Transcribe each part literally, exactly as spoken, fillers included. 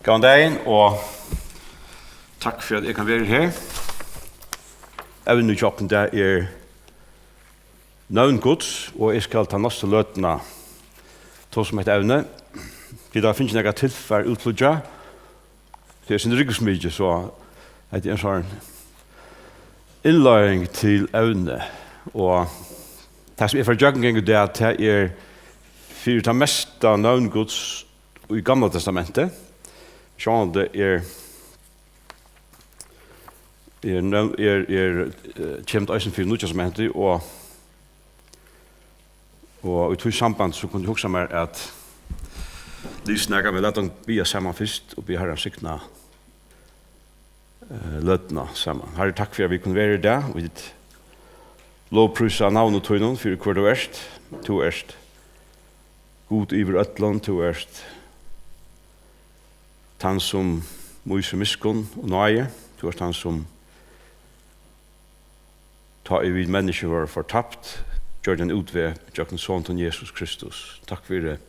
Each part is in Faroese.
Góðan dagin og takk fyri, at eg kann vera her. Evnið hjá okkum í dag er nøvn Guds, og eg skal ta næstu løtuna tosa um hetta evni. Vit hava fingið nakað tilfar útklíggjað. Tað er eitt sindur ryggvísmikið, so hetta er ein sovorðin innleiðing til evnið. Og tað, sum eg fari ígjøgnum í dag, tað er fyri tað mesta nøvn Guds í Gamla Testamenti. Sjálvandi er, er, nevn- er, er, eh, kemur tað eisini fyri Nýggja Testamenti, og, og í tí sambandi so kundi eg hugsa mær at lesa nakað, men lat okkum biðja saman fyrst og biðja Harran signa, eh, løtuna saman. Harri, takk fyri, at vit kunnu vera í dag, og vit lovprísa navni tínum fyri hvør tú ert. Tú ert Gud yvir øllum, tú ert tann, sum vísir miskunn og náði. Tú ert tann, sum, tá ið vit menniskju vóru fortapt, gjørdi ein útveg gjøgnum Son tín, Jesus Kristus. Takk fyri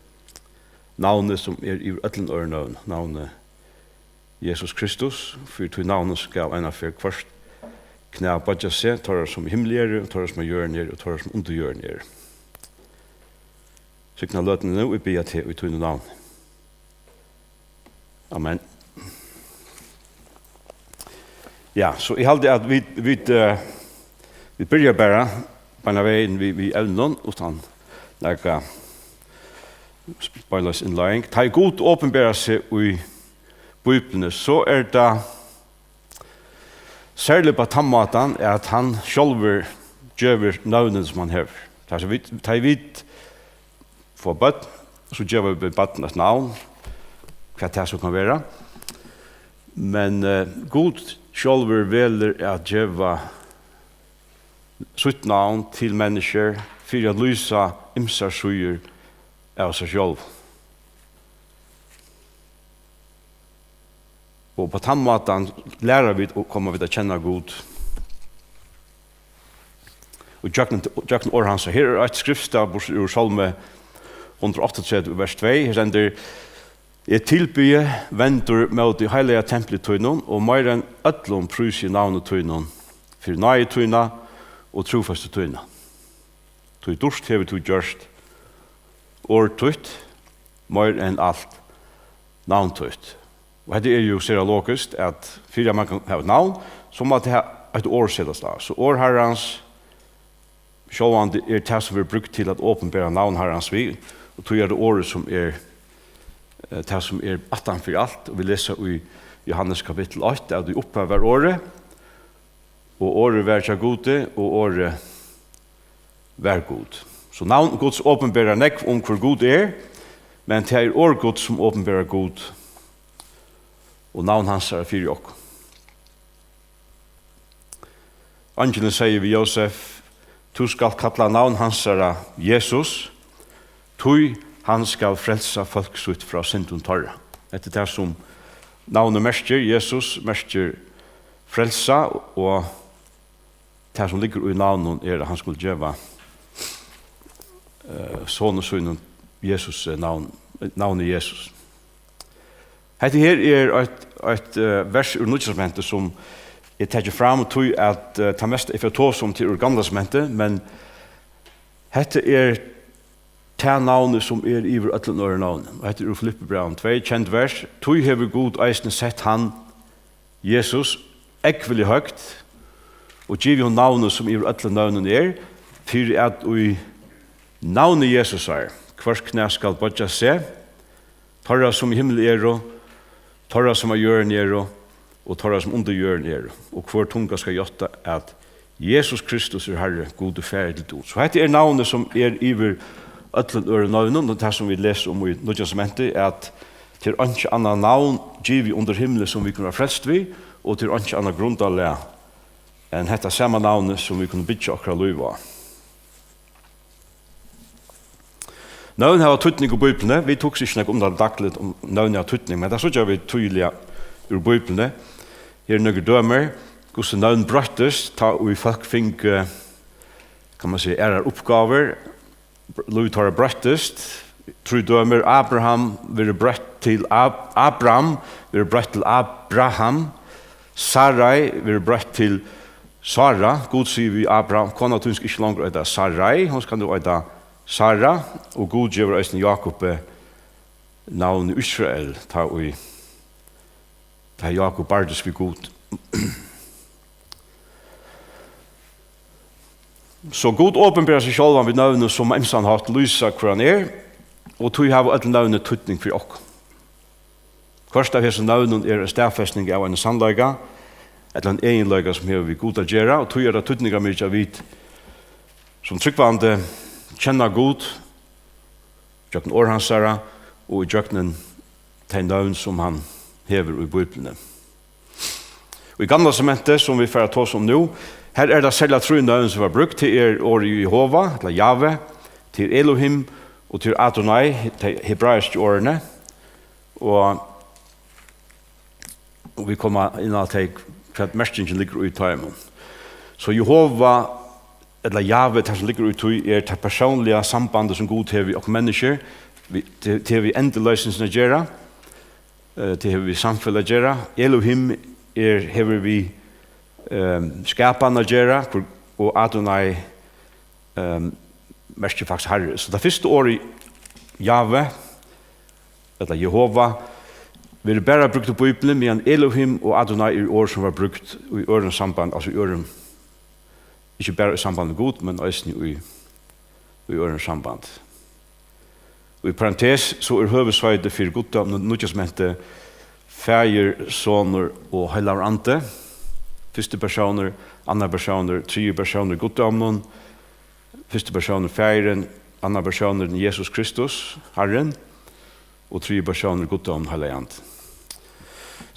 navnið, sum er yvir øllum øðrum nøvnum, navnið Jesus Kristus, fyri tí navni skal einaferð hvørt knæ boyggja seg, teirra, sum í himli eru, og teirra, sum á jørðini eru, og teirra, sum undir jørðini eru. Signa løtuna nú, eg biðja teg í tínum navni. Amen. Ja, so eg haldi, at vit, vit, eh, vit byrja bara beinanvegin við, við evninum, uttan nakra beinleiðis innleiðing. Tá ið Gud opinberar seg í Bíbliuni, so er tað serliga upp á tann mátan, at hann sjálvur gevur nøvnini, sum hann hevur. Tá ið vit, tá ið vit fáa børn, so geva vit barninum eitt navn, hvat tað so kann vera. Men, eh, Gud sjálvur velur at geva sítt navn til menniskjur fyri at lýsa ymsar síður av sær sjálvum. Og á tann mátan læra vit og koma vit at kenna Gud. Og gjøgnum, gjøgnum orð hans, her er eitt skriftstað, burtur úr Sálmi hundrað og áttaogtretivu, vers tvey, her stendur: "Eg tilbiði, vendur móti heilaga templi tínum, og meira enn øllum prísi eg navni tínum, fyri náði tína og trúføstu tína. Tí dýrt hevur tú gjørt orð títt, meir enn alt navn títt." Og hetta er jú sera logiskt, at fyri at mann kann hava eitt navn, so má tað ha-, eitt orð setast á. So orð Harrans sjálvandi er tað, sum verður brúkt til at opinbera navn Harrans við, og tí er tað orðið, sum er, eh, tað, sum er aftan fyri alt. Og vit lesa í Jóhannes kapittul eitt, at í upphavi var Orðið, og Orðið var hjá Gudi, og Orðið var Gud. So navn Guds opinberar nógv um, hvør Gud er, men tað er Orð Guds, sum opinberar Gud og navn hansara fyri okkum. Eingilin segði við Jósef: "Tú skalt kalla navn hansara Jesus, tí hann skal frelsa fólk sítt frá syndum teirra." Hetta er tað, sum navnið merkir. Jesus merkir frelsa, og tað, sum liggur í navninum, er, at hann skuldi geva, eh, soni sínum Jesus, eh, navn, navnið Jesus. Hetta her er eitt, eitt, eh, vers úr Nýggja Testamenti, sum eg taki fram, tí at, eh, tað mesta eg fari at tosa um, tað er úr Gamla Testamenti, men hetta er tað navnið, sum er yvir øllum øðrum navnum. Og hetta er úr Filippibrævinum tvey, kent vers: "Tí hevur Gud eisini sett hann, Jesus, ógvuliga høgt, og givið honum navnið, sum yvir øllum nøvnum er, fyri at í navni Jesusar hvørt knæ skal boyggja seg, teirra, sum í himli eru, teirra, sum á jørðini eru, og teirra, sum undir jørðini eru, og hvør tunga skal játta, at Jesus Kristus er Harri, Gudi Faðir til dýrd." So hetta er navnið, sum er yvir øllum øðrum nøvnum, og tað, sum vit lesa um í Nýggja Testamenti, at tað er einki annað navn givið undir himli, sum vit kunnu vera frelst við, og tað er einki annað grundarlag enn hetta sama navnið, sum vit kunnu byggja okkara lív á. Nøvn hava týdning í Bíbliuni. Vit hugsa ikki nógv um tað dagligt, um nøvn hava týdning, men tað síggja vit týðiliga úr Bíbliuni. Her eru nøkur dømi, hvussu nøvn broyttust, tá ið fólk fingu, kann man siga, aðrar uppgávur. Lív teirra broyttist. Trý dømir: Abraham verður broytt til Ab-, Abram verður broytt til Abraham. Sarai verður broytt til Sara. Gud sigur við Abraham: Kona tín skal ikki longur eita Sarai, hon skal nú eita Sara. Og Gud gevur eisini Jákupi navnið Ísrael, tá ið, tá Jákup bardist við Gud. So Gud opinberar seg sjálvan við nøvnum, sum á ymsan hátt lýsa, hvør hann er, og tí hava øll nøvnini týdning fyri okkum. Hvørt av hesum nøvnum er ein staðfesting av einum sannleika, ella ein eginleika, sum hevur við Gud at gera, og tí er tað týdningarmikið, at vit sum trúgvandi kenna Gud gjøgnum orð hansara og í gjøgnum tey nøvn, sum hann hevur í Bíbliuni. Í Gamla Testamenti, sum vit fara at tosa um nú, har er tað serliga trý nøvn, sum verða brúkt. Tað er orðið Jehova, ella Jave, tað er Elohim, og tað er Adonai, tey hebraisku orðini. Og, og vit koma inn á tey, hvat merkingin liggur í teimum. So Jehova, ella Jave, tað sum liggur í tí, er tað persónliga sambandið, sum Gud hevur við okkum menniskjur. Vit, tað, tað hevur við endurloysingina at gera. Eh, tað hevur við samfelag at gera. Elohim er, hevur við, ehm, skapan at gera, hvør, og Adonai, ehm, merkir faktiskt Harri. So tað fyrsta orðið, Jave, ella Jehova, verður bara brúkt í Bíbliuni, meðan Elohim og Adonai eru orð, sum var brúkt í øðrum samband, altso í øðrum, ikki bara í samband við Gud, men eisini í, í øðrum samband. Og í parentes, so er høvuðsheitið fyri guddóminum í Nýggja Testamenti Faðir, Sonur og Heilagur Andi. Fyrsti persónur, annar persónur, triði persónur í guddóminum. Fyrsti persónur Faðirin, annar persónur Jesus Kristus, Harrin, og triði persónur guddóminum, Heilagi Andi.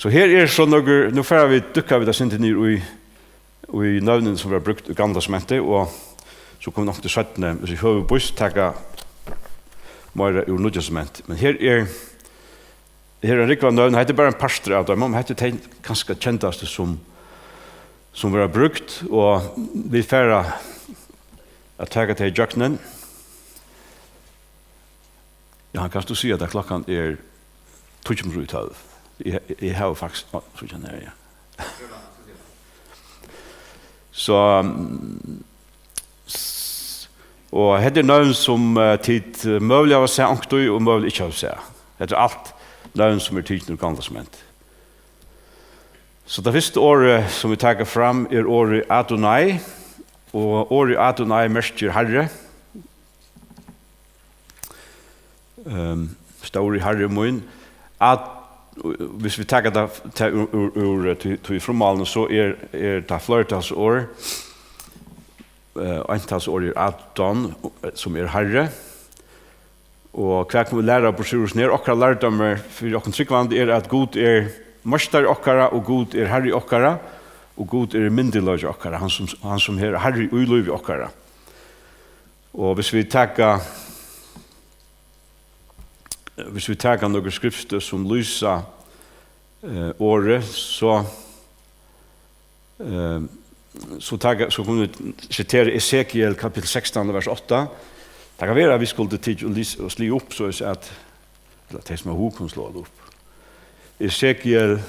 So her er so nøkur, nú fara vit, dúkka vit eitt sindur niður í, í nøvnini, sum verða brúkt í Gamla Testamenti, og so koma vit nokk til seinni, hvis vit høvist, taka meira úr Nýggja Testamenti. Men her er, her er ein rúgva nøvn, hetta er bara ein partur av teimum, men hetta er tey kanska kendastu, sum, sum verða brúkt, og vit fara at taka tey ígjøgnum. Ja, kanst tú siga, at klokkan er tíggju minuttir í tólv? Eg, eg havi faktiskt, á, so kjenni eg, ja. So, mm, s-, og hetta er nøvn, sum, eh, tit, eh, møguliga hava sæð onkuntíð og møguliga ikki hava sæð. Hetta er alt nøvn, sum er tikin úr Gamla Testamenti. So tað fyrsta orðið, sum vit taka fram, er orðið Adonai, og orðið Adonai merkir Harri. Ehm, stóri Harri mín. At, hvis vit taka tað, tað úr, úr, úr, eh, tí, tí frummálinum, so er, er tað fleirtalsorð, eh, eintalsorð er Adon, eh, sum er Harri. Og hvat kunnu vit læra burtur úr hesum her? Okkara lærdómur fyri okkum trúgvandi er, at Gud er meistari okkara, og Gud er Harri okkara, og Gud er myndugleiki okkara, hann sum, hann sum er Harri í lívi okkara. Og hvis vit taka, hvis vit taka nøkur skriftstøð, sum lýsa, eh, orðið, so, eh, so taka, so kunnu vit sitera Esekiel kapitel sekstan, vers átta. Tað kann vera, at vit skuldu tikið og lis-, og sligið upp, so at, ella tey, sum hava hug, kunnu sláa tað upp. Esekiel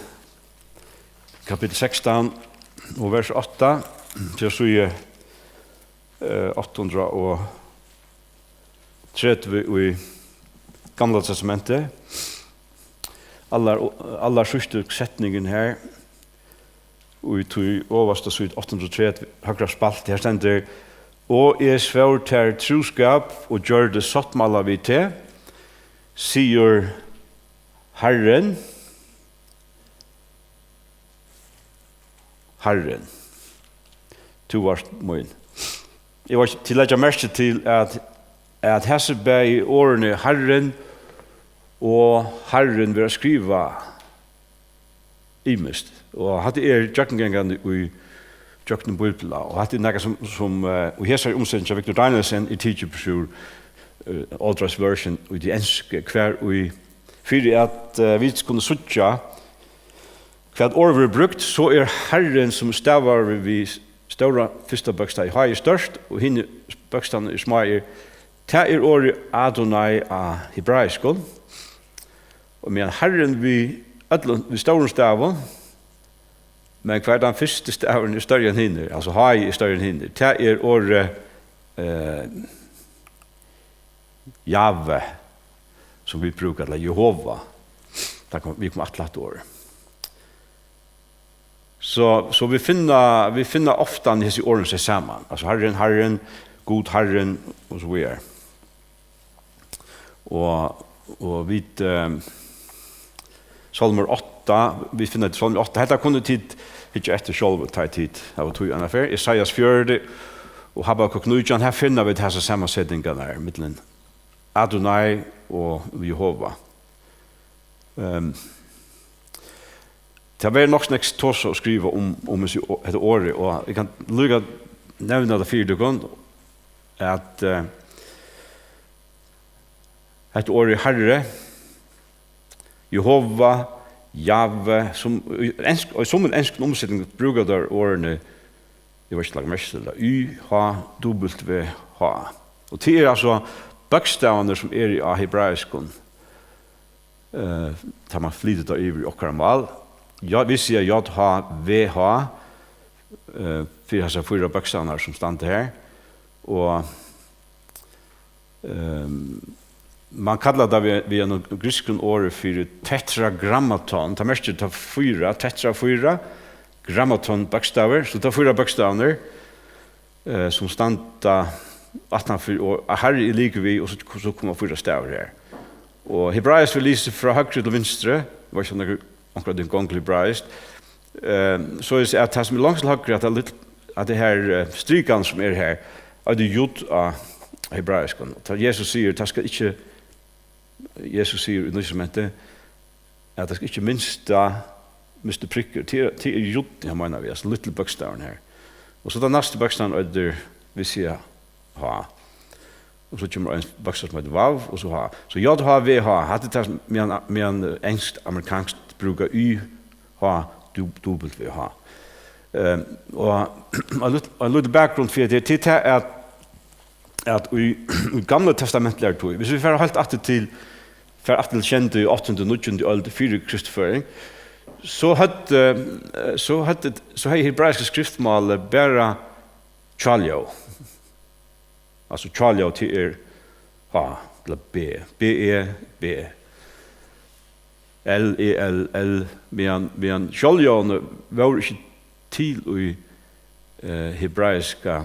kapitel sekstan og vers átta, til síðu, eh, átta hundrað og tretivu í Gamla Testamenti. Allar, allar síðstu setningin her, í tí ovasta síðu, átta hundrað og tretivu, høgra spalt, her stendur: "Og eg svór tær trúskap og gjørdi sáttmála við teg, sigur Harrin." Harrin, tú vart mín. Eg var ikki til at leggja merki til, at, at hasi bæði orðini Harrin og Harrin verða skrivað ymiskt. Og hatta er gjøgnumgangandi í gjøgnum Bíbliuna. Og hatta er nakað, sum, sum, eh, í hesari umseting hjá Victor Danielsen er tikið burtur úr, eh, Authorized Version í tí ensku, har í, fyri at, eh, vit kunnu síggja, hvat orð verður brúkt, so er Harrin, sum stavar við, við stóra fyrsta bókstavi, H er stórt, og hinir bókstavirnir eru smáir, Tað er orðið Adonai á hebraiskum, og meðan Harrin við øllum, við stórum stavum, men hvar tann fyrsti stavurin er størri enn hinir, altso H er størri enn hinir, tað er orðið, eh, Jave, sum vit brúka, ella Jehova. Tað kom, vit koma aftur til hatta orðið. So, so vit finna, vit finna ofta hesi orðini sett saman. Altso, Harrin, Harrin, Gud, Harrin, og so víðari. Og, og vit, eh, Sálmur átta, vit finna í Sálmur átta. Hetta kunnu tit hyggja eftir sjálv, tá ið tit hava tíð annað ferð. Esaias fjøruti og Habakuk nítjan, her finna vit hasa samansetingarnar millum Adonai og Jehova. Ehm, tað verður nokk so nógv tosað og skrivað um, um hesi o-, hetta orðið, og eg kann líka nevna tað fyri tykkum, at, eh, hetta orðið Harri, Jehova, Jave, sum í ensk-, í summum enskum umsetingum brúka teir orðini, eg veit ikki, lagt merki til tað, Y H W H. Og tað er altso bókstavarnir, sum eru á hebraiskum, eh, tá man flytur tað yvir í okkara mál. Ja, vit siga J H V H, eh, fyri hasar fýra bókstavarnar, sum standa her. Og Ehm, man kallar tað við, við einum grikskum orði fyri tetragrammaton. Tað merkir tað fýra, tetra fýra, grammaton bókstavir. So tað eru fýra bókstavirnir, eh, sum standa aftan fyri, og Harri er líka við, og so, so koma fýra stavir her. Og hebraiskt verður lisið frá høgru til vinstru. Eg veit ikki, um nakar, onkra tíð gongur hebraiskt. Ehm, soleiðis at tað sum er longst til høgru, at tað lit-, at tað her, eh, strikan sum er her, eitur jud á hebraiskum. Tá Jesus sigur, tað skal ikki, Jesus sigur í Nýja Testamenti, at tað skal ikki minsta, minsti prikkur, tað er, tað er jud, hann meinar við, altso lítli bókstavurin her. Og so tann næsti bókstavurin eitur, vit siga, H. Og so kemur ein bókstavur sum eitur vav, og so H. So J H V H, hatta er tað sum meðan, meðan enskt, amerikanskt brúkar Y H W H. Ehm, og ein lit-, ein lítil bakgrund fyri tað, til tað at, at í, í Gamla Testamentligari tíð, hvis vit fara heilt aftur til, fara aftur til sjeyndu, átjandu, níggjundu øld fyri Kristuføring, so høvdu, eh, so høvdu, so hevði hebraiska skriftmálið bara hjáljóð. Altso, hjáljóð, tað er H, ella B. B, E, B. L, E, L, L. Meðan, meðan sjálvljóðini vóru ikki til í, eh, hebraiska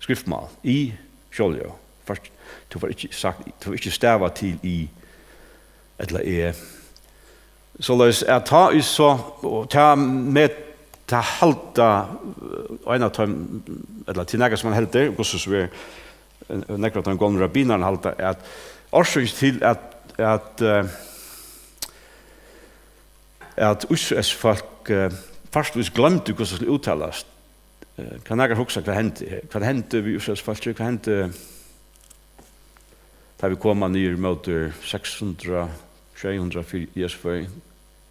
skriftmál. I, sjálvljóð. Fyrst, tú var ikki sagt, tú var ikki stavað til I ella E. Soleiðis at tá ið so, og tað met-, tað halda, eh, ein av teimum, ella til nakað sum hann heldur, hvussu so er, eh, nógv av teimum gomlu rabbinarunum halda, at orsøkin til at, at, eh, at Ísraels fólk, eh, partvíst gloymdi, hvussu tað skuldi úttalast, Eh, kann nakar hugsa, hvat hendi her? Hvat hendi við Ísraels fólki? Hvat hendi, tá vit koma niður móti seks hundrað, sjey hundrað fyri Jesu føðing,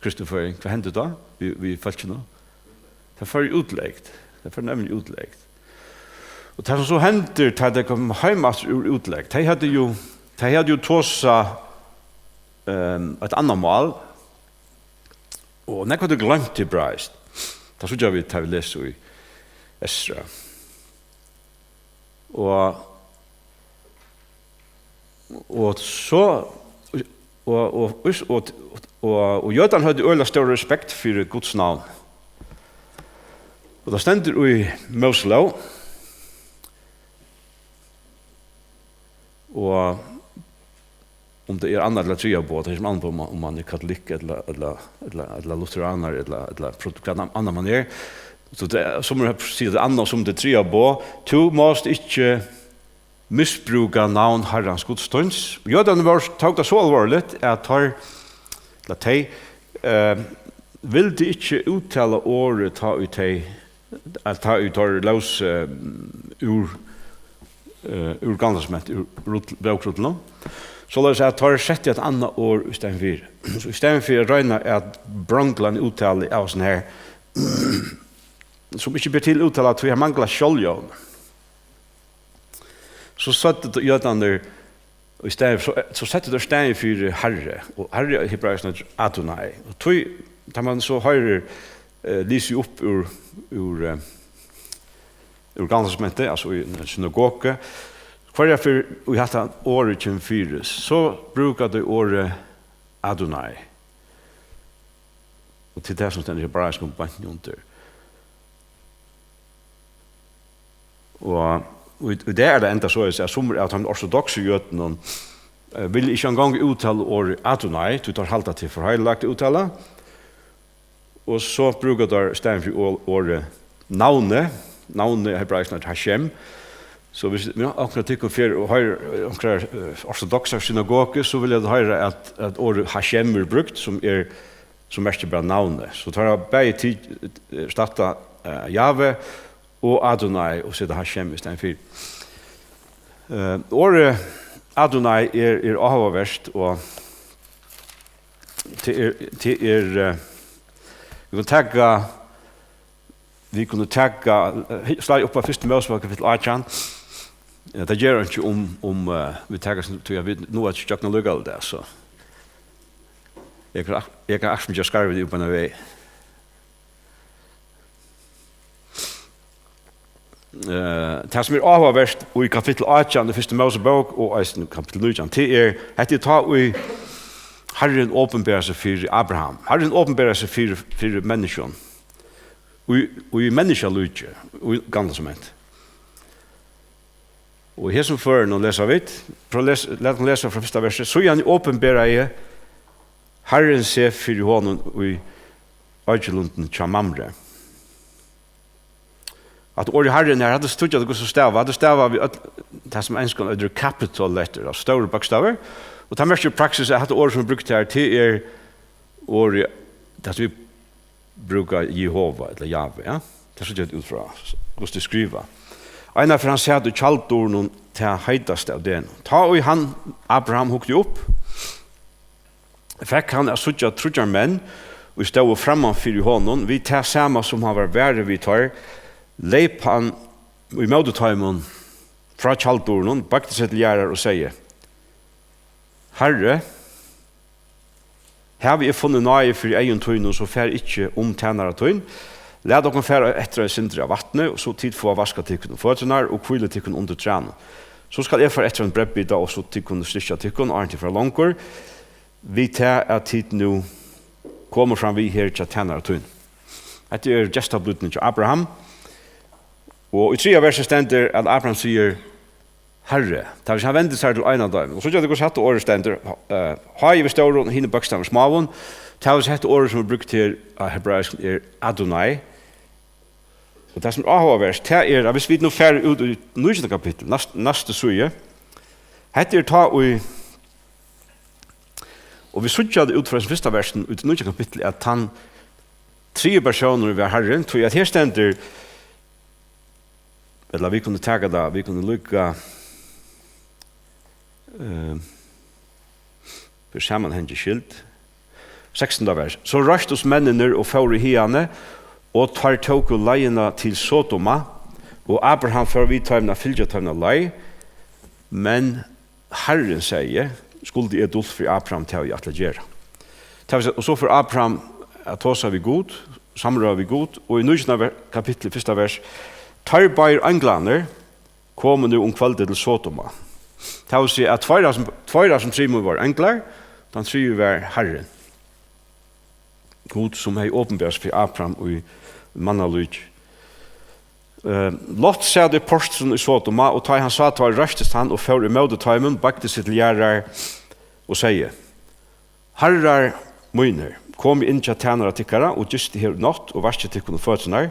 Kristi føðing? Hvat hendi tá við, við fólkinum? Tað fór í útlegd. Tað fór nemliga í útlegd. Og tað, sum so hendir, tá tey koma heim aftur úr útlegd, tey høvdu jú, tey høvdu jú tosað, ehm, eitt annað mál, og nógv høvdu gloymt hebraiskt. Tað síggja vit, tá vit lesa í Esra. Og, og so, og, og, og, og, og jødarnir høvdu øgiliga stóran respekt fyri Guds navn. Og tað stendur í Móselóg, og um tað er annað ella triðja boð, tað er sum annað boð, um man, um man er katolikk ella, ella, ella, ella lutheranar ella, ella prot-, hvat ann-, annað man er. So tað, sum er, siga tað annað, sum tað triðja boð, tú mást ikki misbrúka navn Harrans Guds tíns. Jødarnir vóru, tóku tað so álvarsligt, at teir, ella tey, eh, vildu ikki úttala orðið, tá ið tey at tá ið teir lósu, eh, úr, eh, úr Gamla Testamenti, úr rull-, bókrullinum, soleiðis at teir settu eitt annað orð í staðin fyri. So í staðin fyri at royna at brongla eina úttalu av hesum her, sum ikki ber til at úttala, tí har manglar sjálvljóðini. So søgdu jødarnir í staðin, so, so settu teir staðin fyri Harri, og Harri á hebraiskum er Adonai. Og tí, tá man so hoyrir, eh, lisið upp úr, úr, eh, úr Gamla Testamenti, altso í synagogu, hvørja ferð ið hatta orðið kemur fyri, so brúka tey orðið Adonai. Og til tað sum stendur í hebraiskum beint undir. Og í, í dag er tað enntá soleiðis, at summir av teimum ortodoksu jødunum, eh, vilja ikki eingong úttala orðið Adonai, tí teir halda, tað er for heilagt at úttala. Og so brúka teir í staðin fyri orð-, orðið navnið, navnið á hebraiskum er Hashem. So hvis, ja, onkra av tykkum fer og hoyrir, eh, onkrar, eh, ortodoksar synagogu, so vilja teir hoyra, at, at orðið Hashem er brúkt, sum er, sum merkir bara navnið. So teir hava bæði ti-, eh, erstatta, eh, Jave og Adonai og seta Hashem í staðin fyri. Eh, orðið Adonai er, er áhugavert, og tað er, tað er, eh, vit kunnu taka, vit kunnu taka, eh, slá upp á fyrstu Mósebók, kapittul átjan. Ja, tað ger einki um, um, eh, vit taka sum, tí at vit nú er gjøgnum líka tað, so. Eg kann ak-, eg kann akkurát gera skarvið út á ein veg. Eh, tað sum er áhugavert í kapittul átjan í fyrstu Mósebók og eisini kapittul nítjan, tað er, hetta er tá ið Harrin opinberar seg fyri Abraham. Harrin opinberar seg fyri, fyri menniskjum. Í, í menniskjalíki, í Gamla Testamenti. Og í hesum førinum lesa vit, frá les-, lat okkum lesa frá fyrsta versi. Síðani opinberaði Harrin seg fyri honum í økilundinum hjá Mamre. At orðið Harrin her, hatta støðja, hvussu stavar, hatta stavar við øll, tað sum á enskum eitur capital letter, av stórir bókstavir. Og tað merkir í praksis, at hatta orðið, sum er brúkt her, tað er orðið, tað sum vit brúka Jehova ella Jave, ja? Tað síggja vit út frá, hvussu tað er skrivað. Einaferð hann sat í tjalddurunum tað heitasta av degnum. Tá ið hann, Abraham, hugdi upp, fekk hann at síggja tríggjar menn, ið stóðu framman fyri honum, við tað sama sum hann var varur við teir, leyp hann ímóti teimum frá tjalddurunum, boygdi seg til jarðar og segði: Harri, havi eg funnið náði fyri eygum tínum, so far ikki um tænara tín. Lat okkum fara eftir eitt sindur av vatni, og so tit fáa vaskað tykkum um føturnar og hvílið tykkum undir trænum. So skal eg fara eftir einum breyðbita, og so tit kunnu styrkja tykkum, áðrenn tit fara longur, við tað, at tit nú komu fram við her hjá tænara tínum. Hetta er gestablídni hjá Abraham. Og í triðja versi stendur, at Abraham sigur: Harri. Tað vil siga, hann vendir sær til ein av teimum. Og so gera tey, hvussu hetta orðið stendur, eh, H yvir stórum, hinir bókstavirnir smáum. Tað vil siga, hetta orðið, sum er brúkt her á hebraiskum, er Adonai. Og tað, sum er áhugavert, tað er, at hvis vit nú fara út í nítjanda kapittul, næst-, næstu síðu, hetta er tá í, og vit síggja tað út frá hesum fyrsta versinum í tí nítjanda kapitli, at tann triði persónurin var Harrin, tí at her stendur, ella vit kunnu taka tað, vit kunnu líka, eh, fyri samanhangi skyld. Sekstanda vers. So reistust menninir og fóru hiðani, og teir tóku leiðina til Sodoma, og Abraham fór við teimum at fylgja teimum á leið, men Harrin segði: Skuldi eg dult fyri Abraham tað, eg ætli at gera. Tað vil siga, og so fór Abraham at tosa við Gud, samrøða við Gud, og í nítjanda ver-, kapitli, fyrsta vers: Teir báðir einglarnir komu nú um kvøldið til Sodoma. Tað vil siga, at tveir av sum, tveir av sum trimum vóru einglar, tann triði var Harrin. Gud, sum hevði opinberað seg fyri Abraham í mannalíki. Eh, Lot sat í portrinum í Sodoma, og tá ið hann sá teir, reistist hann og fór ímóti teimum, boygdi seg til jarðar og segði: Harrar mínir, komið inn hjá tænara tykkara og gistið her í nátt og vaskið tykkum um føturnar,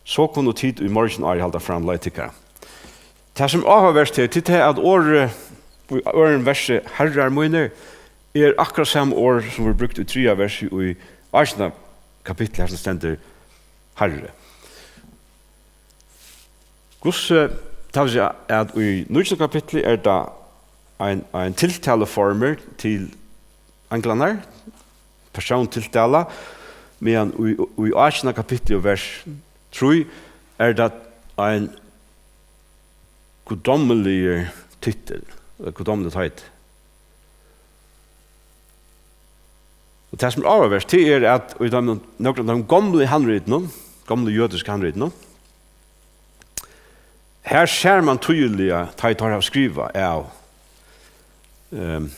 so kunnu tit í morgin ári halda fram leið tykkara. Tað, sum er áhugavert her, til tað, at orðið í øðrum versi, harrar mínir, er akkurát sama orð, sum verður brúkt í triðja versi í átjanda kapitli, har sum stendur Harri. Hvussu, tað vil siga, at í nítjanda kapitli er tað ein, ein tiltaluformur til einglarnar, persónstiltala, meðan í, í átjanda kapitli og vers trý er tað ein guddommeligur titil, ella guddommeligt heiti. Og tað, sum er áhugavert, tað er, at í teimum, nøkrum av teimum gomlu handritunum, gomlu jødisku handritunum, her sær mann týðiliga, tá ið teir hava skrivað av, ehm,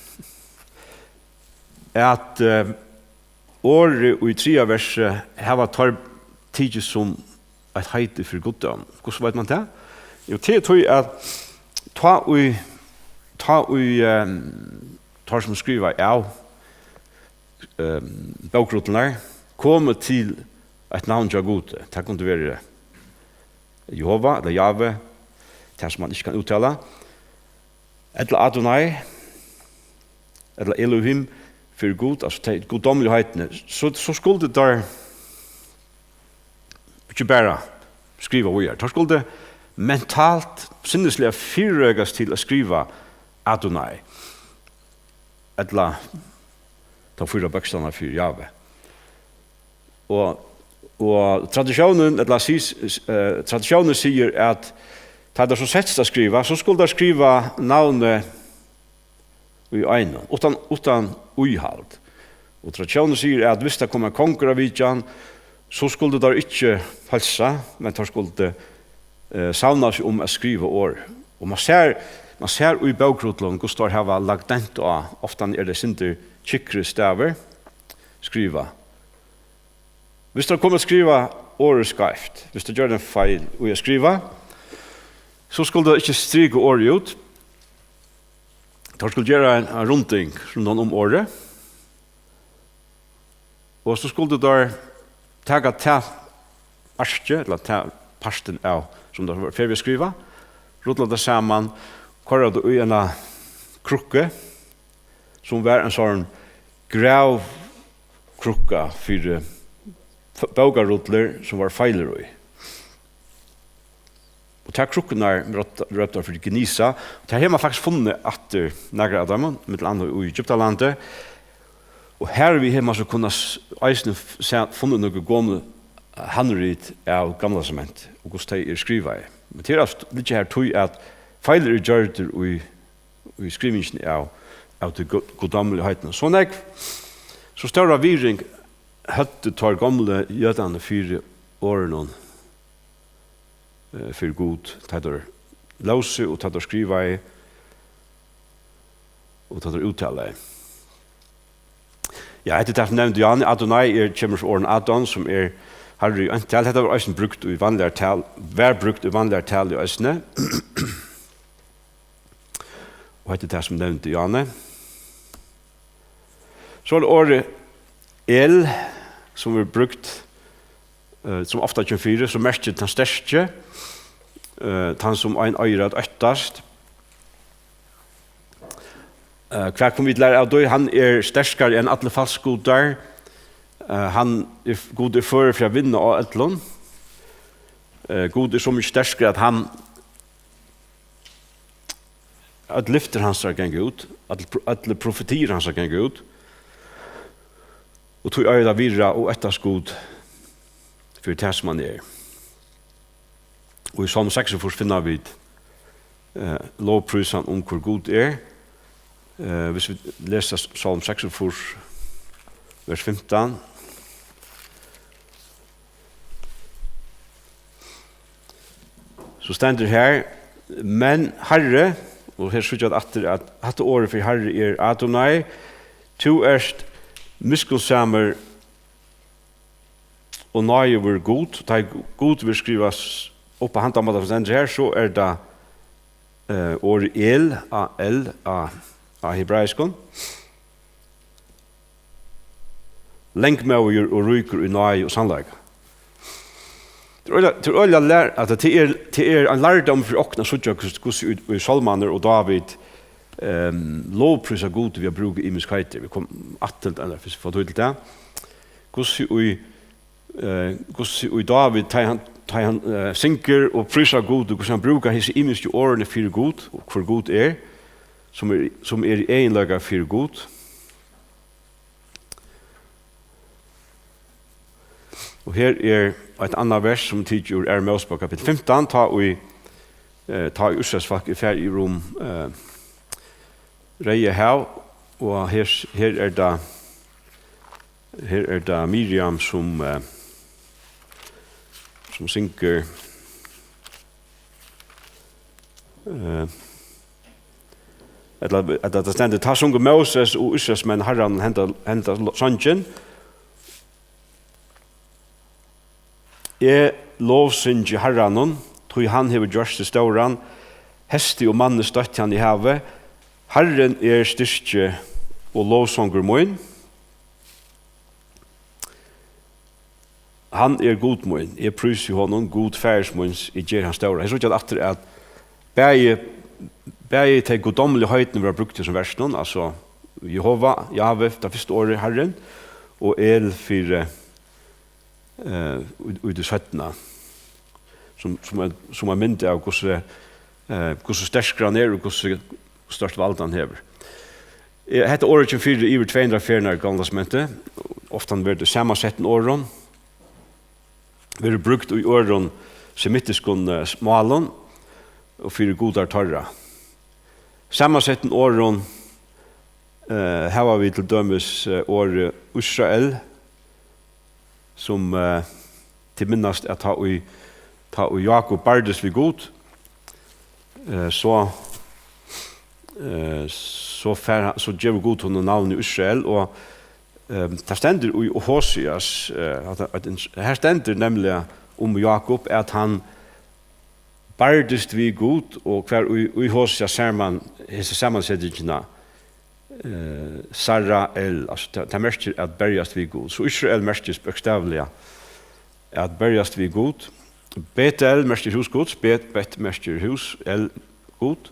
at, eh, orðið í triðja versi hava teir tikið sum eitt heiti fyri guddomin. Hvussu veit mann tað? Jú, tað er tí, at tá ið, tá ið, ehm, teir, sum skriva av, ehm, bókrullurnar, komu til eitt navn hjá Gudi, tað kundi verið Jehova ella Jave, tað, sum mann ikki kann úttala, ella Adonai, ella Elohim, fyri Gud, altso tey guddomligu heitini, so, so skuldu teir ikki bara skriva víðari. Teir skuldu mentalt, sinnisliga fyrireikast til at skriva Adonai, ella teir fýra bókstavarnar fyri Jave. Og, og tradisjónin, ella sis-, eh, tradisjónin sigur, at tá teir so settust at skriva, so skuldu teir skriva navnið í einum, uttan, uttan íhald. Og tradisjónin sigur, at viss tað kom ein kongur á vitjan, so skuldu teir ikki heilsa, men teir skuldu, eh, savna seg um at skriva orð. Og mann sær, mann sær í bókrullum, hvussu teir hava lagt dent á, ofta er tað sindur tjúkkri stavir, skriva. Viss teir komu at skriva orðið skeivt, viss teir gjørdu ein feil í at skriva, so skuldu teir ikki strika orðið út. Teir skuldu gera ein, ein runding rundan um orðið. Og so skuldu teir taka tað arkið, ella tað partin av, sum teir vóru ferdig at skriva, rulla tað saman, koyra tað í eina krukku, sum var ein sånn gravkrukka fyri f-, bókarullur, sum var feilir í. Og tær krukkurnar rópt-, róptu teir fyri Gnisa. Og tær hevur mann faktiskt funnið aftur nakrar av teimum, millum annað í Egyptalandi. Og her við hevur mann so kunnað s-, eisini f-, sæð, funnið nøkur gomul handrit av Gamla Testamenti, og hvussu tey eru skrivaði. Men tað er at liggja har tí, at feilir eru gjørdir í, í skrivingini av, av tí gu-, guddomligu heitinum. So nógv, so stóra virðing høvdu teir gomlu jødarnir fyri orðunum, eh, fyri Gud, tá teir lósu og tá teir skrivaðu og tá teir úttalaðu. Ja, hetta er tað, sum nevndi Jane. Adonai er, kemur frá orðinum Adon, sum er harri í eintal. Hetta var eisini brúkt í vanligari tal-, var brúkt í vanligari talu eisini. Og hetta er tað, sum nevndi Jane. So er tað orðið El, sum verður brúkt, eh, sum ofta kemur fyri, sum merkir tann sterki, eh, tann, sum ein eigur at óttast. Eh, hvat kunnu vit læra av tí? Hann er sterkari enn allir falskgudar. Eh, hann er, Gud er førur fyri at vinna á øllum. Eh, Gud er so mikið sterkari, at hann, øll lyftir hansara ganga út, øll pro-, øll profetiir hansara ganga út. Og tí eigur at virða og óttast Gud fyri tað, sum hann er. Og í Sálm seksogfýrs finna vit, eh, lovprísan um, hvør Gud er. Eh, hvis vit lesa Sálm seksogfýrs, vers fimtan, so stendur her: Men Harri, og her síggja vit aftur, at hatta orðið fyri Harri er Adonai, tú ert miskunnsamur og náðigur Gud. Tá ið Gud verður skrivað upp á handan mátan, sum stendur her, so er tað, eh, orðið El, A L, á, á hebraiskum. Langmóðigur og ríkur í náði og sannleika. Tað er øgiliga, tað er øgiliga lær-, at tað er, tað er ein lærdómur fyri okkum at síggja, hvussu, hvussu í, í Sálmarnir og Dávid, ehm, lovprísa Gud við at brúka ymisk heiti. Vit koma aftur til tað, fyrst vit fáa tíð til tað. Hvussu í, eh, hvussu í Dávid, tá hann, tá hann, eh, syngur og prísar Gud, og hvussu hann brúkar hesi ymisku orðini fyri Gud, og hvør Gud er, sum er, sum er í eginleika fyri Gud. Og her er eitt annað vers, sum er tikið úr Aðru Mósebók, kapittul fimtan, tá ið, eh, tá ið Ísraels fólk er farið yvir um, eh, Reyða hav, og her, her er tað, her er tað Miriam, sum, eh, sum syngur, eh, ella, ella tað stendur: Tá sungu Móses og Ísraelsmenn Harran henda, henda sangin: Eg lovsyngi Harranum, tí hann hevur gjørt seg stóran. Hesti og manni støtti hann í havi. Harrin er styrki og lovsangur mín. Hann er Gud mín, eg prísi honum, Gud faðirs míns, eg ger hann stóran. Her síggja vit aftur, at bæði, bæði tey guddomligu heitini verða brúkt í hesum versinum, altso Jehova, Jahve, tað fyrsta orðið, Harrin, og El fyri, eh, í, í tí seinna, sum, sum ein, sum ein mynd av hvussu, eh, hvussu sterkur hann er og hvussu stórt vald hann hevur. Eh, hetta orðið kemur fyri yvir tvey hundrað ferðirnar í Gamla Testamenti. Ofta verður tað í samansettum orðum, verður brúkt í øðrum semitiskum, eh, málum og fyri gudar teirra. Samansettum orðum, eh, hava vit til dømis, eh, orðið Ísrael, sum, eh, tit minnast, at tá ið, tá ið Jákup bardist við Gud, eh, so, eh, so fær, so gevur Gud honum navnið Ísrael, og, eh, tað stendur í Hosias, eh, at, at, her stendur nemliga um Jákup, at hann bardist við Gud, og hvar í, í Hosias sær mann hesa samansetingina, eh, Sarael, altso, tað, tað merkir at berjast við Gud. So Ísrael merkist bókstavliga at berjast við Gud. Betel merkir hús Guds, Bet, Bet merkir hús, El, Gud,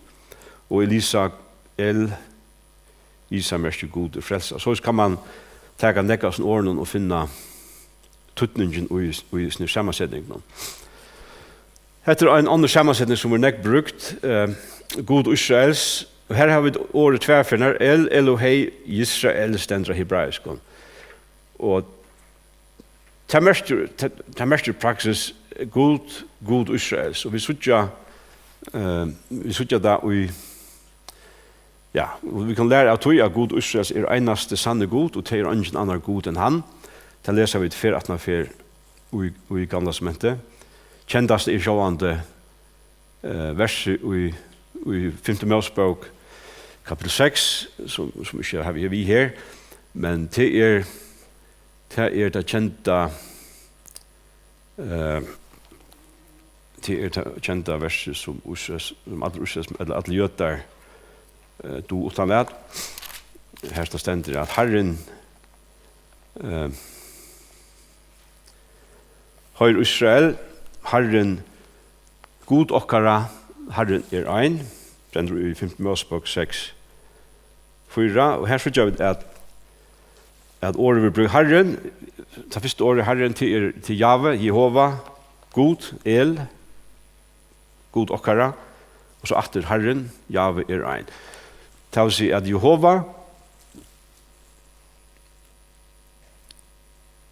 og Elisa, El, Isa merkir Gud er frelsa. So kann mann taka nógv av sum orðum og finna týdningin í, í, í samansetingunum. Hetta er ein annar samanseting, sum er nógv brúkt, eh, Gud Ísraels. Og her hava vit orðið tvær ferðir, El Elohei Yisrael stendur á hebraiskum. Og tað merkir, tað, tað merkir praksis Gud, Gud Ísraels. Og vit síggja, eh, vit síggja tað í, ja, og vit kunnu læra av tí, at Gud Ísraels er einasti sanni Gud, og tað er eingin annar Gud enn hann. Tað lesa vit ferð aftan á ferð í, í Gamla Testamenti. Kendast er sjálvandi, eh, versið í, í fimtu Mósebók, kapittul seks, sum, sum ikki havi eg við her, men tað er, tað er tað kenda, eh, tað er tað kenda versið, sum Ísraels, sum allir Ísraels, ella allir jødar, eh, duga uttanat. Her stendur, at Harrin, eh, Hoyr Ísrael, Harrin Gud okkara, Harrin er ein, stendur í fimtu Mósebók seks fýra, og her síggja vit, at, at orðið verður brúkt, Harrin, tað fyrsta orðið, Harrin, til er, til Jahve, Jehova, Gud, El, Gud okkara, og so aftur Harrin, Jahve er ein. Tað vil siga, at Jehova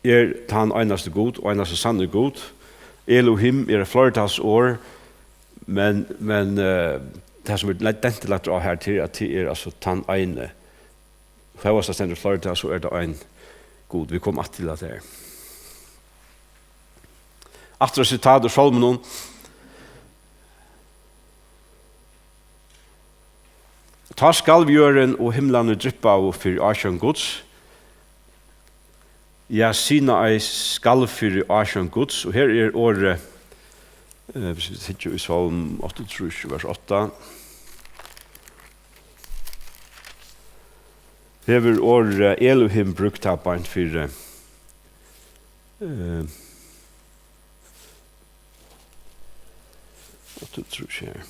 er tann einasti Gud, og einasti sanni Gud. Elohim er eitt fleirtalsorð, men, men, eh, tað, sum er le-, dent lagt á her, til at tað er, altso, tann eini. Hóast tað stendur fleirtal, so er tað ein Gud. Vit koma aftur til tað her. Aftur eitt sitat úr Sálmunum. Tá skalv jørðin, og himlarnir dryppaðu fyri ásjón Guds. Ja, Sinai skalv fyri ásjón Guds. Og her er orðið, eh, hvis vit hyggja í Sálm áttaogtrýss, vers átta, her verður orðið Elohim brúkt her beint fyri, eh, áttaogtrýss her.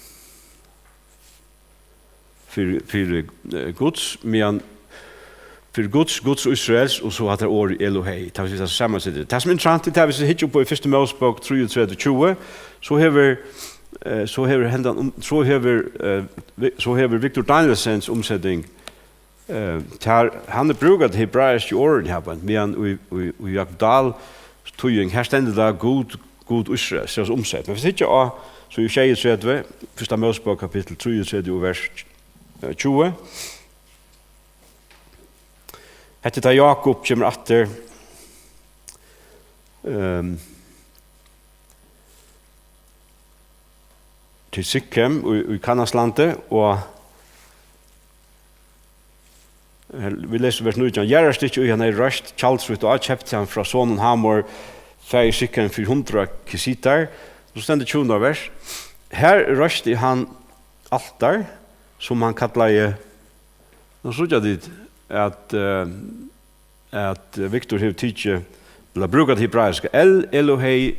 Fyri, fyri, eh, Guds, meðan fyri Guds, Guds og Ísraels, og so hatta orðið Elohei. Tað vil siga, tað samansetir. Tað, sum er interessant, er tað, hvis vit hyggja upp í fyrstu Mósebók trýogtretivu tjúgu, so hevur, eh, so hevur hendan um, so hevur, eh, vi-, so hevur Victor Danielsens umseting, eh, tær, hann brúkar tey hebraiski orðini her, meðan í, í, í Yak-Dal týðing, her stendur tað Gud, Gud Ísraels, so er umsett. Men hvis vit hyggja á Síðu sjeyogtretivu, fyrsta Mósebók, kapittul trýogtretivu, vers, eh, tjúgu. Hetta er tá Jákup kemur aftur, ehm, til Sikhem í, í Kanaanslandi, og her, vit lesa vers nítjan: Jarðarstykkið, ið hann hevði reist tjald sítt á, keypti hann frá soninum Hamor, faðir Sikhem, fyri hundrað kesitar. So stendur tjúgunda vers: Har reisti hann altar, sum hann kallaði, nú síggja tit, at, eh, at Viktor hevur tikið, ella brúkað tað hebraiska, El Elohei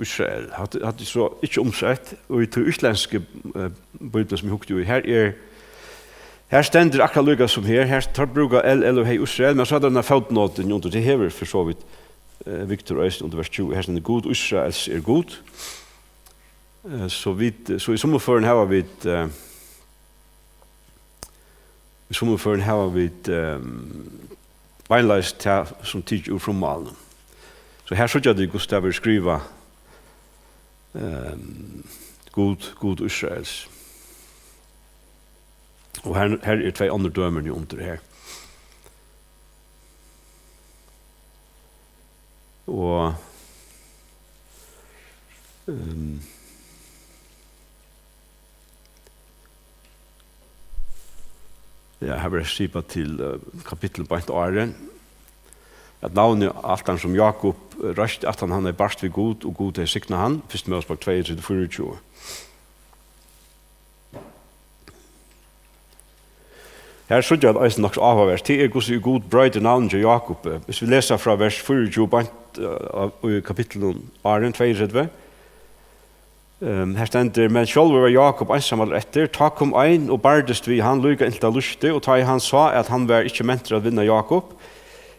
Israel. Hatta, hatta er so ikki umsett, og í tí íslendsku, eh, bíbliuni, sum eg hugdi í, her er, her stendur akkurát líka sum her, her, teir brúka El Elohei Israel, men so er tað eina fótnotu undir, tað hevur fyri so vítt, eh, Viktor eisini undir vers tjúgu, her stendur: Gud Ísraels er Gud. Eh, so vit, so í summum førum hava vit, eh, í summum førum hava vit, ehm, beinleiðis tað, sum tikið úr frummálinum. So her síggja tit, hvussu tað verður skrivað, ehm, Gud, Gud Ísraels. Og her, her eru tvey onnur dømi nú undir her. Og, ehm, ja, her verður skipað til, eh, kapittul beint áðrenn, at navnið á altarinum, sum Jákup, eh, reisti, at hann, hann hevði barst við Gud, og Gud hevði signað hann, fyrsta Mósebók tveyogtretivu, fýraogtjúgu. Her síggja vit eisini nokk so áhugavert, tað er, hvussu Gud broytir navnið hjá Jákupi. Hvis vit lesa frá vers fýraogtjúgu beint, eh, í kapitlinum áðrenn, tveyogtretivu, ehm, her stendur: Men sjálvur var Jákup einsamallur eftir. Tá kom ein og bardist við hann líka inntil tað lýsti, og tá ið hann sá, at hann var ikki mentur at vinna Jákup,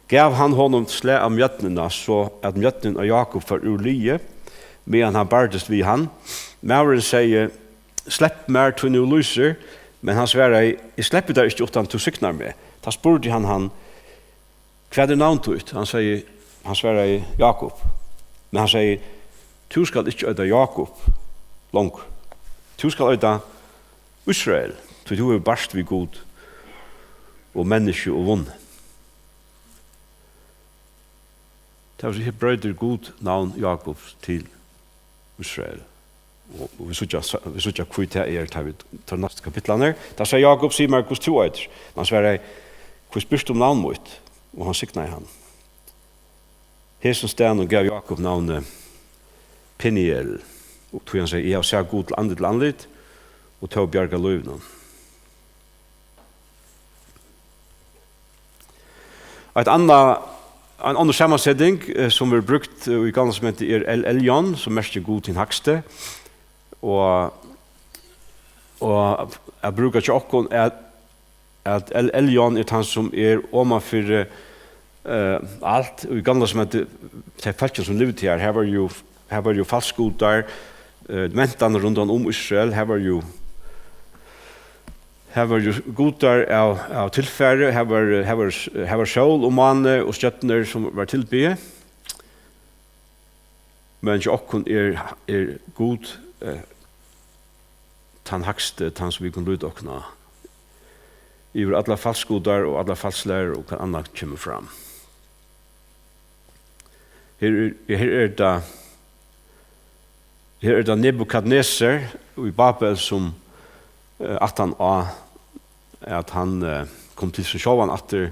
gav hann honum slag á mjødnina, so at mjødnin á Jákup fór úr liði, meðan hann bardist við hann. Maðurin segði: Slepp mær, tí nú lýsir. Men hann svaraði: Eg sleppi tær ikki, uttan tú signar meg. Tá spurdi hann hann: Hvat er navn títt? Hann segði, hann svaraði: Jákup. Men hann segði: Tú skalt ikki eita Jákup longur. Tú skalt eita Ísrael, tí tú hevur barst við Gud og menniskju og vunnið. Tað vil siga, her broytir Gud navn Jákups til Ísrael. Og, og vit síggja, vit síggja, hví tað er, tá vit, tá næstu kapitlarnir. Tá segði Jákup: Sig mær, hvussu tú eitur. Men hann svaraði: Hví spyrt tú um navn mítt? Og hann signaði hann. Hesum staðnum gav Jákup navnið Peniel, og tí hann segði: Eg havi sæð Gud til andlit til andlit, og tó bjargað lívinum. Eitt annað, ein onnur samanseting, eh, sum verður brúkt, eh, í Gamla Testamenti, er El Elyon, sum merkir Gud hin hægsti. Og, og at brúka hjá okkum er, at El Elyon er tann, sum er oman fyri, eh, alt. Í Gamla Testamenti, tey fólkini, sum livdu her, her var jú, her var jú falskgudar, eh, mentanir rundan um Ísrael, her var jú Har var jú gudar av, av tilfari, har var, har var, har var sól og máni og stjørnur, sum var tilbiðið. Men hjá okkum er, er Gud, eh, tann hægsti, tann, sum vit kunnu líta okkum á. Yvir allar falskgudar og allar falslærur og hvat annað kemur fram. Her er, her er tað, her er tað Nebukadnesar í Babel, sum, eh, aftan á, at hann, eh, kom til seg sjálvan aftur,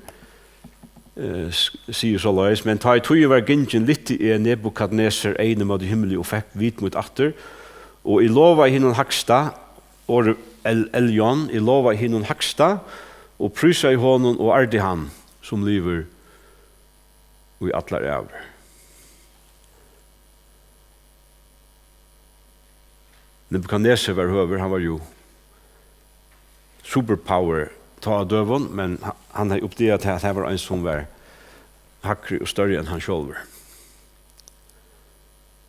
eh, s-, sigur soleiðis: Men tá ið tíðin var gingin, lyfti eg, Nebukadnesar, eyguni móti himli og fekk vit mítt aftur, og eg lovaði hinum hægsta, orðið El Elyon, eg lovaði hinum hægsta, og prísaði honum og ærdi hann, sum livir í allar ævir. Nebukadnesar var høgur, hann var jú superpower tá á døgum, men ha-, hann hevði uppdagað, at har var ein, sum var hægri og størri enn hann sjálvur.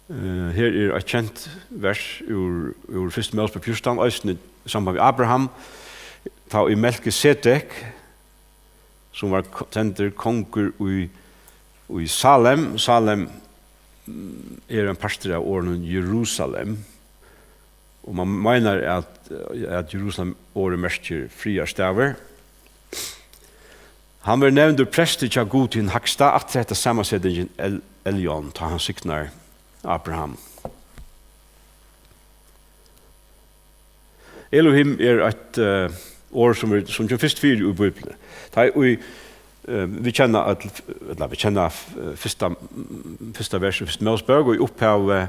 Eh, her er eitt kent vers úr, úr fyrstu Mósebók fjúrtan, eisini í samband við Abraham, tá ið Melkisedek, sum var ko-, sendur kongur í, í Salem. Salem, mm, er ein partur av orðinum Jerusalem. Og man meinar, at, at Jerusalem orðið merkir friðarstaður. Hann verður nevndur prestur hjá Gud hin hægsta, aftur hetta samansetingin El-, Elyon, tá hann signar Abraham. Elohim er eitt, eh, orð, sum er, sum kemur fyrst fyri í Bíbliuni. Tá ið, eh, vit kenna øll, ella vit kenna, eh, fyrsta, fyrsta vers í fyrstu Mósebók, og í upphavi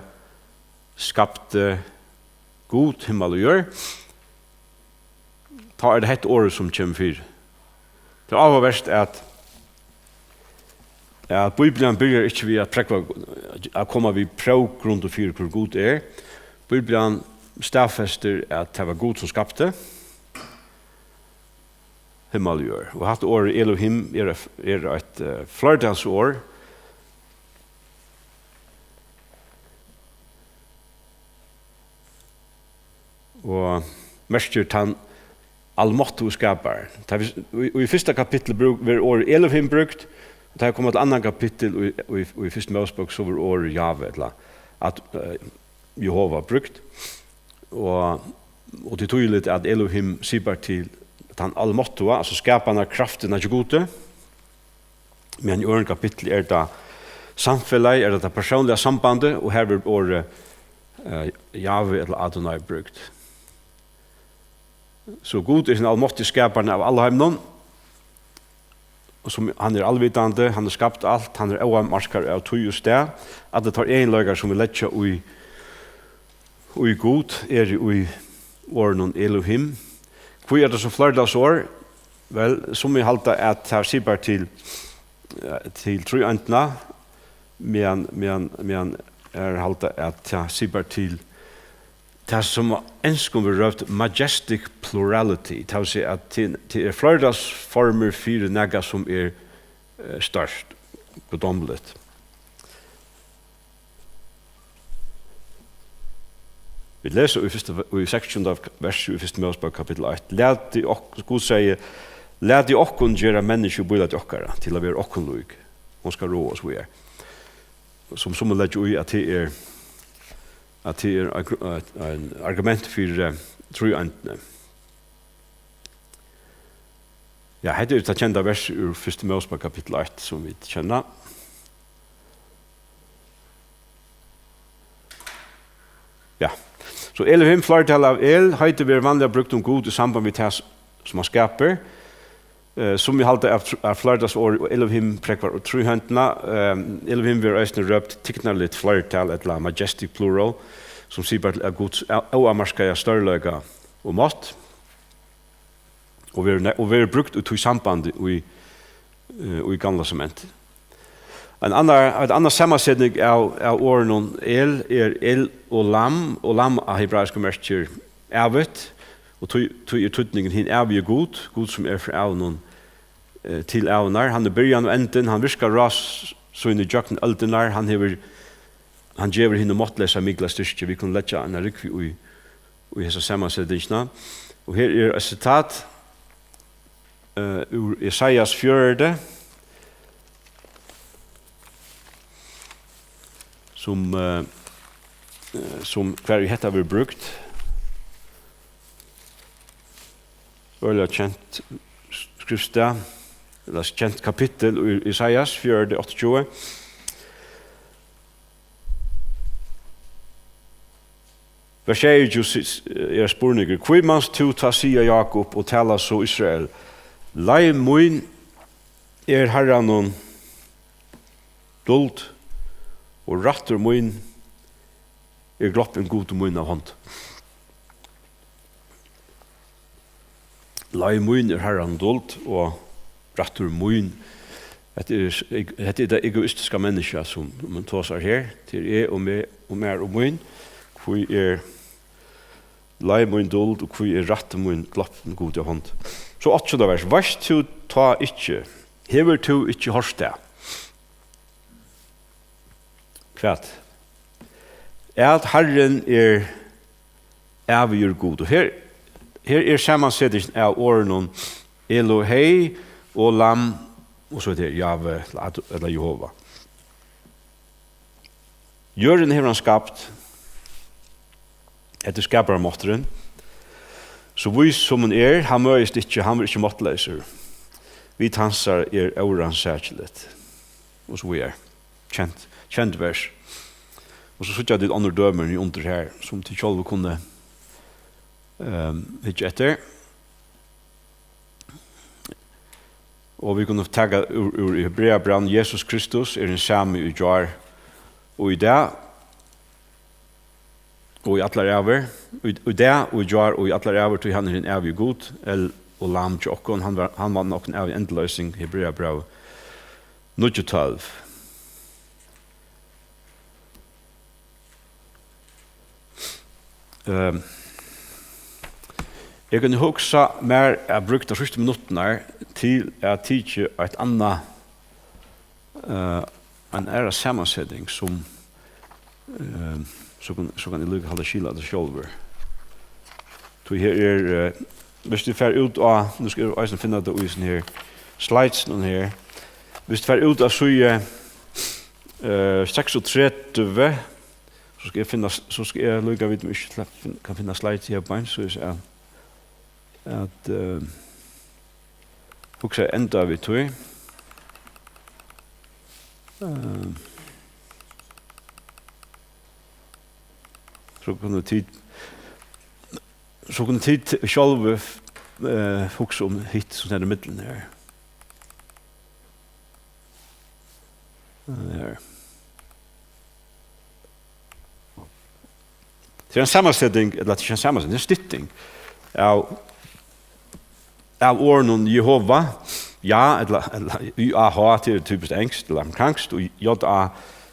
skapti Gud himmal og jørð, tá er tað hetta orðið, sum kemur fyri. Tað er áhugavert, at, at Bíblian byrjar ikki við at prógva, at koma við próvgrundir fyri, hvør Gud er. Bíblian staðfestir, at tað var Gud, sum skapti himmal og jørð. Og hatta orðið Elohim er, er eitt, eh, fleirtalsorð, og merkir tann almáttugi skapari. Tá vit, í, í fyrsta kapitli brúk-, verður orðið Elohim brúkt, og tá vit koma til annað kapittul í, í, í fyrstu Mósebók, so verður orðið Jave, ella at, eh, Jehova brúkt. Og, og tað er týðiligt, at Elohim sipar til tann almáttuga, altso skapanarkraftina hjá Gudi. Men í øðrum kapitli er tað samfelagið, er tað tað persónliga sambandið, og her verður orðið, eh, Jave ella Adonai brúkt. So Gud er hin almáttigi skaparin av alheiminum, og sum, hann er alvitandi, hann hevur skapt alt, hann er óavmarkaður av tíð og stað. Allir teir eginleikar, sum vit leggja í, í Gud, eru í orðinum Elohim. Hví er tað so fleirtalsorð? Vel, summi halda, at tað sipar til, eh, til tríeindina, meðan, meðan, meðan aðrir halda, at tað sipar til tað, sum á enskum verður rópt majestic plurality, tað vil siga, at til, til er fleirtalsformur fyri nakað, sum er, eh, stórt, guddómligt. Vit lesa í fyrsta, í seksogtjúgunda versi í fyrstu Mósebók kapittul eitt: "Latið ok-", Gud segði, "Latið okkum gera menniskju í bílæti okkara, til at vera okkum lík. Hon skal ráða oss víðari." Sum summi leggja í, at tað er, at tað er ein gru-, ein, ein argument fyri, eh, tríeindini. Ja, hetta er tað kenda vers úr fyrstu Mósebók kapittul eitt, sum vit kenna. Ja. So Elohim, fleirtal av El, heitið verður vanliga brúkt um Gud í samband við tað, sum hann skapar. Eh, sum vit halda av tr-, av fleirtalsorð, og Elohim prógvar tríhøvdina. Eh, Elohim verður eisini rópt tignarligt fleirtal, ella majestic plural, sum sipar til Guds ó-, óavmarkaða stórleika og mátt, og verður ne-, og verður brúkt í tí sambandi í, eh, í Gamla Testamenti. Ein annar, ein annar samanseting av, av orðunum El er El Olam. Olam á hebraiskum merkir ævigt, og tí, tí er týdningurin hin ævigi Gud, Gud, sum er frá ævum, eh, til ævinnar. Hann er byrjanin og endin, hann virkar ráð s-, sín ígjøgnum øldirnar, hann hevur, hann gevur hinum máttleysar mikla styrki. Vit kunnu leggja eina rúgvu í, í hesa samansetingina. Og her er eitt sitat, eh, úr Esaias fjøruti, sum, eh, eh, sum, har ið hetta verður brúkt. Øgiliga kent skriftstað, ella kent kapittul í Esaias fjøruti, áttaogtjúgu. Vers sjeyogtjúgu si-, er spurningur: "Hví manst tú tá siga, Jákup, og tala so, Ísrael: Leið mín er Harranum duld, og rættur mín er gloppin Gudi mín av hond?" Leið mín er Harranum duld, og rættur mín. Hetta er, hetta er tað egoistiska menniskja, sum man tosar her. Tað er eg og meg og mær og mín. Hví er leið mín duld, og hví er rættur mín gloppin Gudi av hond? So áttaogtjúgunda vers: "Veitst tú tá ikki? Hevur tú ikki hoyrt tað?" Hvat? At Harrin er ævigur Gud. Og her, her er samansetingin av orðunum Elohei, Olam, og so er tað Jave, ella Jehova. Jørðina hevur hann skapt. Hetta er skaparmátturin. So vís sum hann er, hann møðist ikki, hann verður ikki máttleysur. Vit hansara er órannsakiligt. Og so víðari. Kent, kent vers. Og so síggja tit onnur dømi niðanundir her, sum tit sjálvi kunnu, ehm, hyggja eftir. Og vit kunnu taka úr, úr Hebreabrævinum: Jesus Kristus er hin sami í gjár og í dag og í allar ævir, í, í dag og í gjár og í allar ævir, tí hann er hin ævigi Gud, El Olam hjá okkum, hann var, hann vann okkum æviga endurloysing, Hebreabrævið níggju tólv. Ehm, eg kundi hugsað mær at brúkt tær síðstu minuttirnar til at tikið eitt annað, eh, ein aðra samanseting sum, ehm, so kann, so kann eg líka halda skil á tað sjálvur. Tí her er, eh, viss tú fer út á, nú skal eg eisini finna tað í hesum her slidesunum her. Viss tú fer út á síðu, eh, seksogtretivu, so skal eg finna, so skal eg líka vita um eg ikki sla-, finn-, kann finna slide her beint, so eg sigi at, at, eh, hugsa enda við tí. Eh, so kunnu tit, so kunnu tit sjálvi, eh, hugsa um hitt sum stendur í miðjuni her. Her. Tað er ein samanseting, ella tað er ikki ein samanseting, tað er ein stytting av, av orðunum Jehova, ja, ella, ella Y A H, tað er typiskt enskt, ella amerikanskt, og J A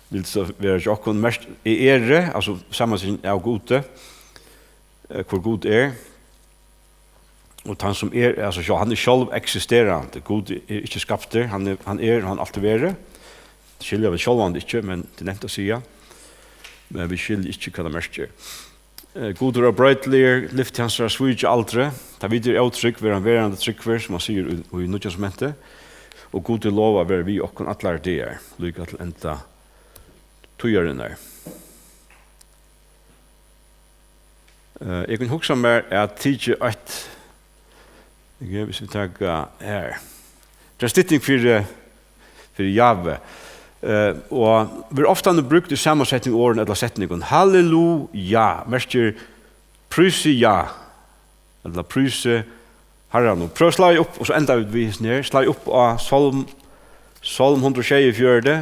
vil so vera hjá okkum, merkt eg eri, altso samanseting av Gudi, eh, hvør Gud er. Og tann sum er, altso, sjá, hann er sjálveksisterandi. Gud er ikki skaptur, hann er, hann er, hann hevur altíð verið. Skilja vit sjálvandi ikki, men tað er nemt at siga. Men vit skilja ikki, hvat tað merkir. Eh, Gud er óbroytiligur, lyfti hansara svíkja aldri. Tá vit eru ótrúgv, verður hann verandi trúgvur, sum hann sigur í, í Nýggja Testamenti. Og Gud er lovað at vera við okkum allar dagar, líka til enda tíðarinnar. Eh, eg kundi hugsað mær at tikið eitt, ok, viss vit taka her. Tað er ein stytting fyri, fyri Jave. Eh, og verður ofta nú brúkt í samansetning orðum ella setningum. Halleluja merkir prísi ja, ella prísi Harranum. Prøv at slá upp, og so enda vit við hesum her. Slá upp á Sálm, Sálm hundrað og sjeyogfjøruti,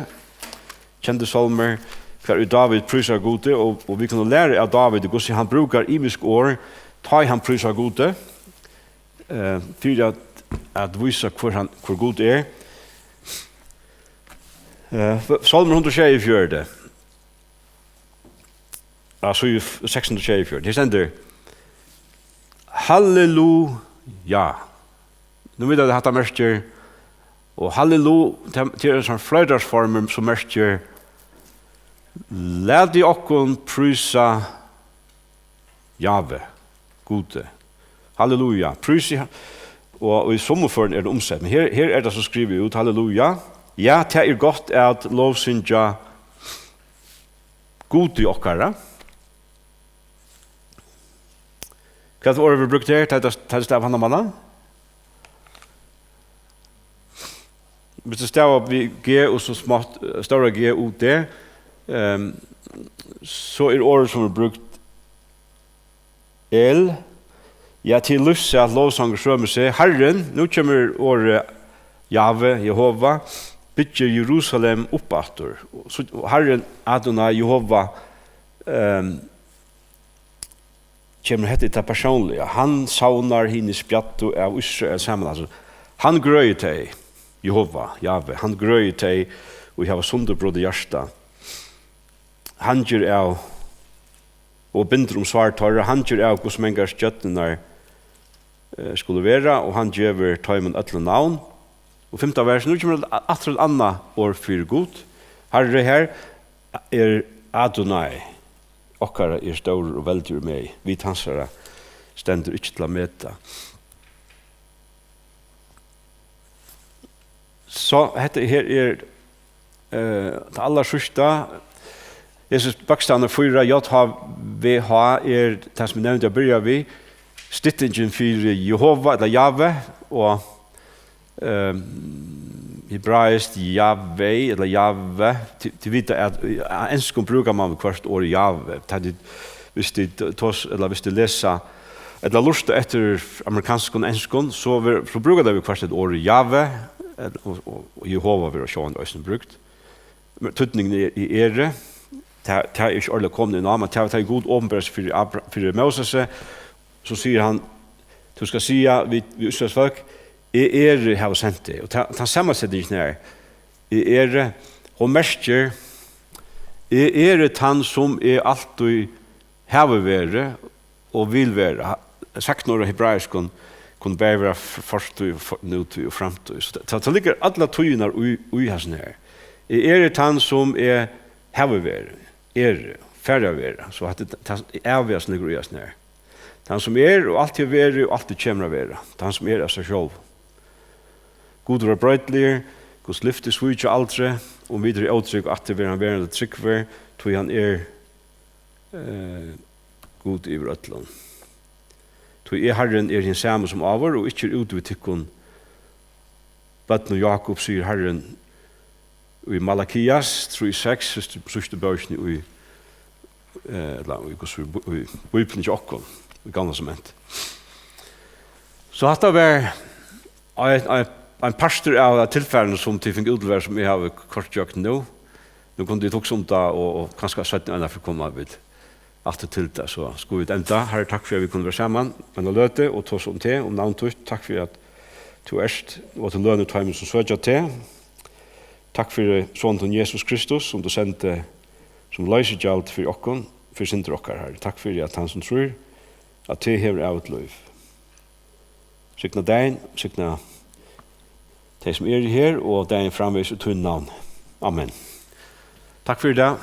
kendi sálmur, har ið Dávid prísar Gudi, og, og vit kunnu læra av Dávidi, hvussu hann brúkar ymisk orð, tá ið hann prísar Gudi, eh, fyri at, at vísa, hvør hann, hvør Gud er. Eh, Sálmur hundrað og sjeyogfjøruti. Á síðu f-, seks hundrað og sjeyogfjøruti. Her stendur: Halleluja. Nú vita vit, at hatta merkir, og hallelu-, tað, tað er ein sånn fleirtalsformur, sum merkir: Latið okkum prísa Jave, Gudi. Halleluja. Prísi ha-, og, og í summu førum er tað umsett, men her, her er tað so skrivað út: Halleluja. Ja, tað er gott at lovsyngja Gudi okkara. Hvat orð verður brúkt her, tá tað, tá tað stendur handan manna? Viss tú stavar við G og so smátt, eh, stóra G U D, ehm, so er orðið, sum er brúkt, El. Ja, til lívsat lovsangur sømir seg. Harrin, nú kemur orðið Jave, Jehova, byggir Jerusalem upp aftur. So, og Harrin, Adonai, Jehova, ehm, kemur hetta í tað persónliga. Hann savnar hini spjaddu av Ísrael saman. Altso, hann grøðir tey, Jehova, Jave, hann grøðir tey, ið hava sundurbrotið hjarta. Hann ger av og bindur um sár teirra, hann ger av, hvussu mangar stjørnurnar, eh, skulu vera, og hann gevur teimum øllum navn. Og fimta vers, nú kemur a-, aftur eitt annað orð fyri Gud. Harri, her er Adonai, okkara er stórur og veldigur í megi, vit hansara stendur ikki til at meta. So hetta her er, eh, tað allarsíðsta. Hesir bókstavarnir fýra, J H V H, er tað, sum eg nevndi at byrja við, styttingin fyri Jehova, ella Jave, og, ehm, hebraiskt Javeh, ella Jave. Tit, tit vita, at á enskum brúkar man viðhvørt orðið Jave. Tá tit, hvis tit tos-, ella hvis tit lesa, ella lurta eftir amerikanskum, enskum, so ver-, so brúka tey viðhvørt orðið Jave, ella, og, og, og Jehova verður sjálvandi eisini brúkt. Men týdningurin er, í eri, tað, tað er ikki ordiliga komin inn á, men tað, tað er Gud opinberar seg fyri Abra-, fyri Mósesi, so sigur hann, tú skalt siga við, við Ísraels fólk, eg eri, havi sent teg. Og tað, tað samansetingin her, eg eri, hon merkir, eg eri tann, sum eg altíð havi verið og vil vera. Sagnorð á hebraiskum kunnu bæði vera f-, fortíð, for-, nútíð og framtíð. So tað, tað, tað liggur allar tíðirnar í, í hasum her. Eg eri tann, sum eg havi verið, eri, fari at vera. So hatta er tað æviga, sum liggur í hasum her. Tann, sum er og altíð hevur verið og altíð kemur at vera. Tann, sum er av sær sjálvum. Gud er broytiligur, Guds lyfti svíkja aldri, um vit eru ótrúgv, aftur verður hann verandi trúgvur, tí hann er, eh, Gud yvir øllum. Tí eg, Harrin, er hin sami sum áður, og ikki er úti við tykkum, børnum Jákups, sigur Harrin í Malakias trý seks, síðstu, síðstu bókini í, eh, ella í, hvussu í, í Bíbliuni hjá okkum, í Gamla Testamenti. So hatta var ein, ein, ein partur av tilfarinum, sum tit fingu útleverað, sum eg havi koyrt gjøgnum nú. Nú kunnu tit hugsa um tað, og, og kanska seinni eina ferð koma vit aftur til tað. So skulu vit enda. Harri, takk fyri, at vit kunnu vera saman eina løtu og tosa um teg, um navn títt. Takk fyri, at tú ert, og at tú lønir teimum, sum søkja teg. Takk fyri Son tín, Jesus Kristus, sum tú sendi sum loysigjald fyri okkum, fyri syndir okkara, Harri. Takk fyri, at hann, sum trýr á teg, hevur ævigt lív. Signa dagin, signa tey, sum eru her, og dagin framvegis, í tínum navni. Amen. Takk fyri tað.